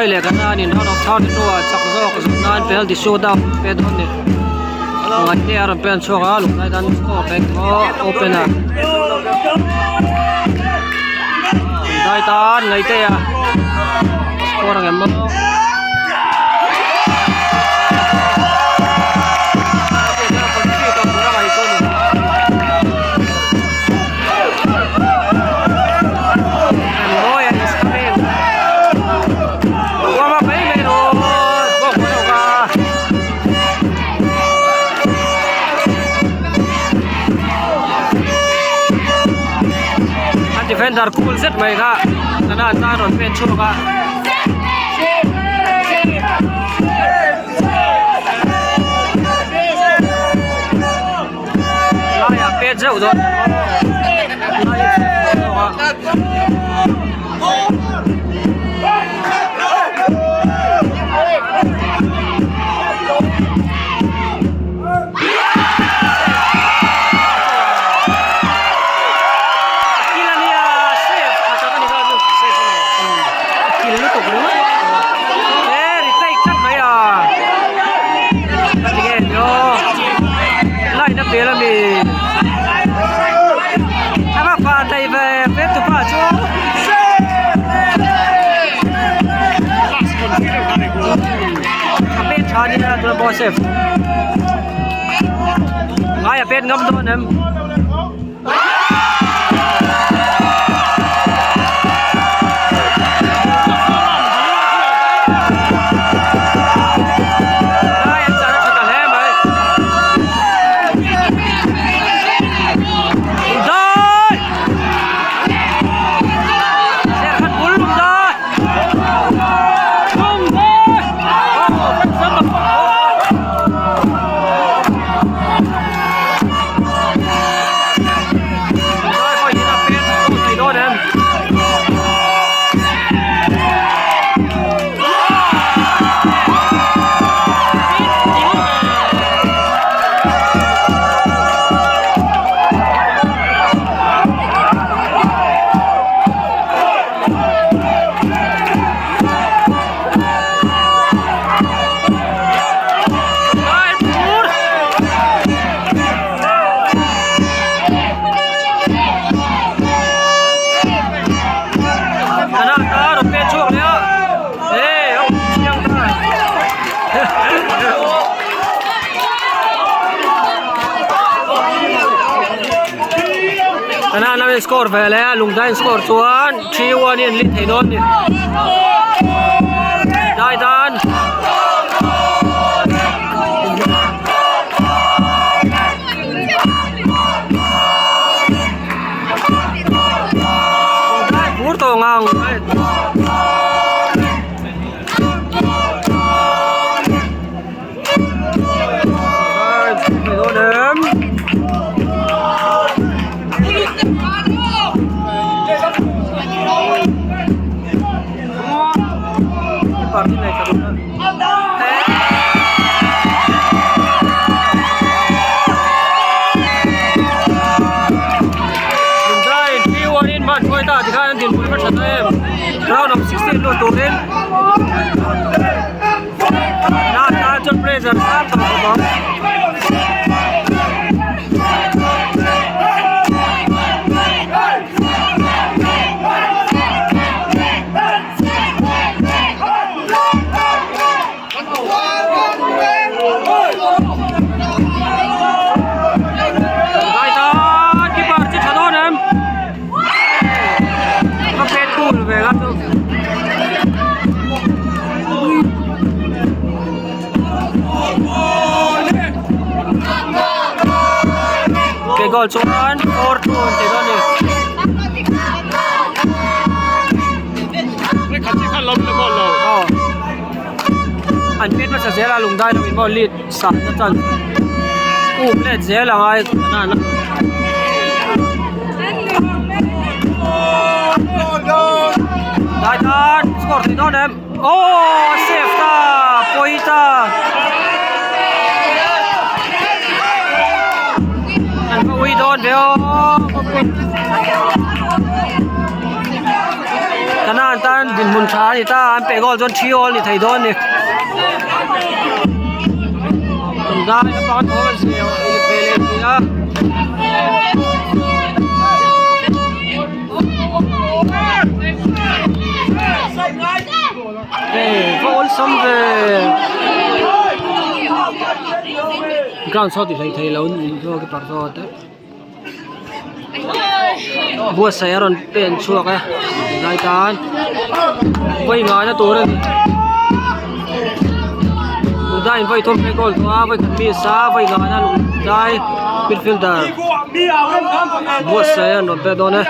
Lungdai leh Kanan in round of 32 ah chak zawk zawh nan penalty shootout pe dawn ni. Ngaihte a rawn pen chhuak a, Lungdai tan score pek maw open a. Lungdai tan Ngaihte a score ang em maw. Defender cool zet mai kha sana tan rawn pen chhuak a. Laiah pet zeuh dawn Line a pel ami a va fa thei ve ve tu pa chu a pet tha ni a tuna pawh safe ngai a pet ngam dawn em. Score ve leh a lungdai score chuan 3-1 in an lit thei dawn a ni dai dan. Bur tawh ngang Round of 16 lut turin pressure sang tawh khawp ang. Keeper chu tha dawn em? Ka pet cool ve la chu. Ke goal chuan 4-2 an ti dawn a ni. An pet hmasa zel a lungdai lo in maw lead sah na chan um let zel a ngai Dai tan score thei dawn em aww save ta pawi ta an va ui dawn ve aw. Kanan tan dinhmun tha a ni ta a, an peh goal chuan thi awl ni thei dawn a ni. Dai naupang thawm an zir ve leh si a. Hei va awlsam ve ground saw ti hlei thei lo in zawk i parh zawk te buatsaih a rawn pen chhuak a lai tan vawi ngaina tur a ni lungdai in vawi thum phei goal tawh a vawi khat miss a vawi ngaina lungdai midfielder buatsaih a rawn pek dawn e.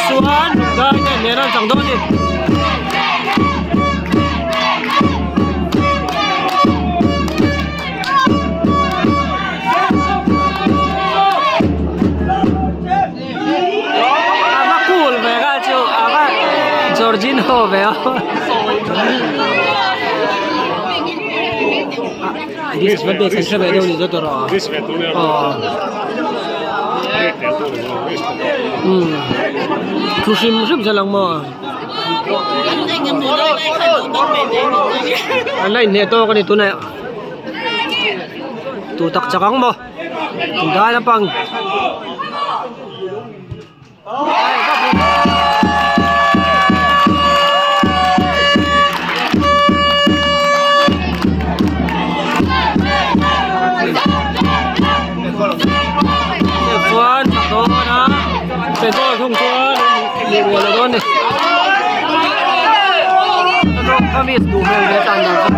Chuan dai te nen an chang dawn a ni. A va cool ve kha chu a va Jorginho ve a. Thu hrim hrim zel ang maw an la inhneh tawk a ni tunah tu tak chak ang maw dai lampang. Chuan dawn a petrol thung chuan rual a dawn a ni kamis duh hmel ve tan dan chu.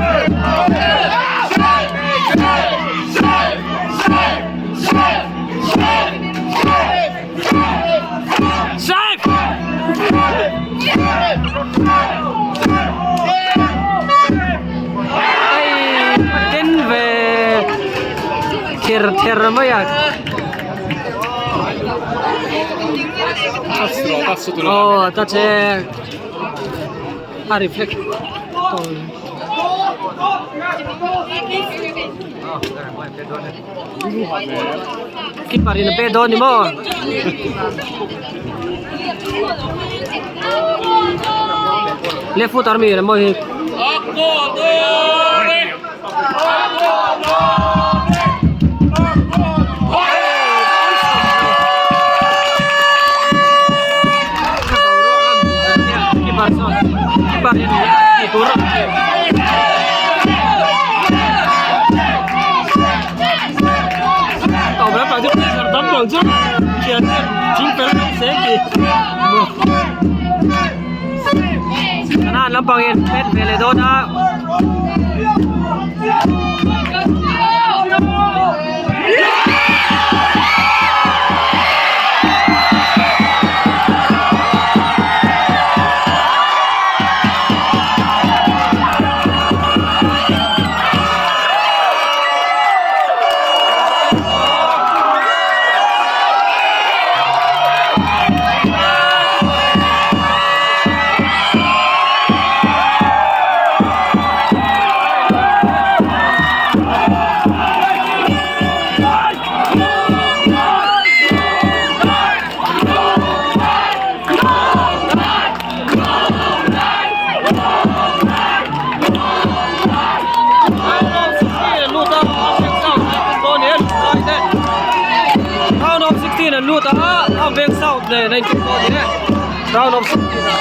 Save! Hei ten ve ther ther mai a. Oh ta che a reflect Keeper in a pe dawn ni maw? Left foot army le maw hi. Keeper sawn keeper in ti tur. Lampang in pet ve leh dawn a. Round of 16 an lut a a veng south nen a inkhel dawn ni e round of 16 ah.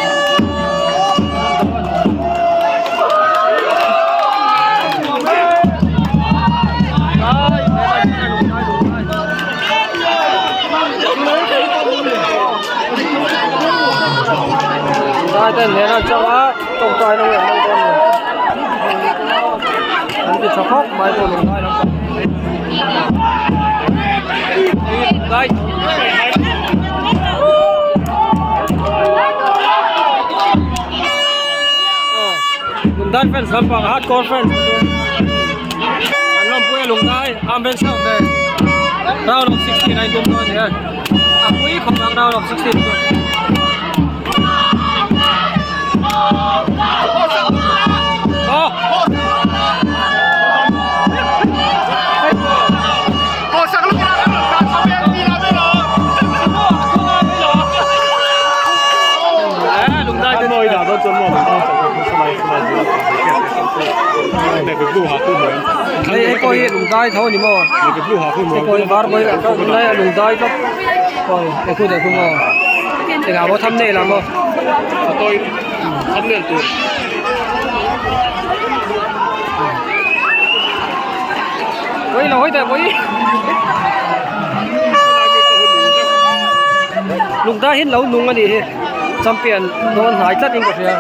Lai ten nen an chang a tawngtai na nge hmang dawn ni an ti tha khawp mai pawh lung lai lampang. Lunglai. Lungdai fans lampang hardcore fans an lawmpui a Lunglai armband chauh nen round of 16 a intum dawn a ni a a pui khawp ang round of 16 chu. Hei hei pawh hi lungdai tho a ni maw hei pawh hi var pawh hi tunlai a lungdai tlat aw he khu te khu maw engah maw thumbnail ah maw. Pawih lo hawi teh pawih Lungdai hi lo nung a nih hi champion dawn hnai tlat in ka hria.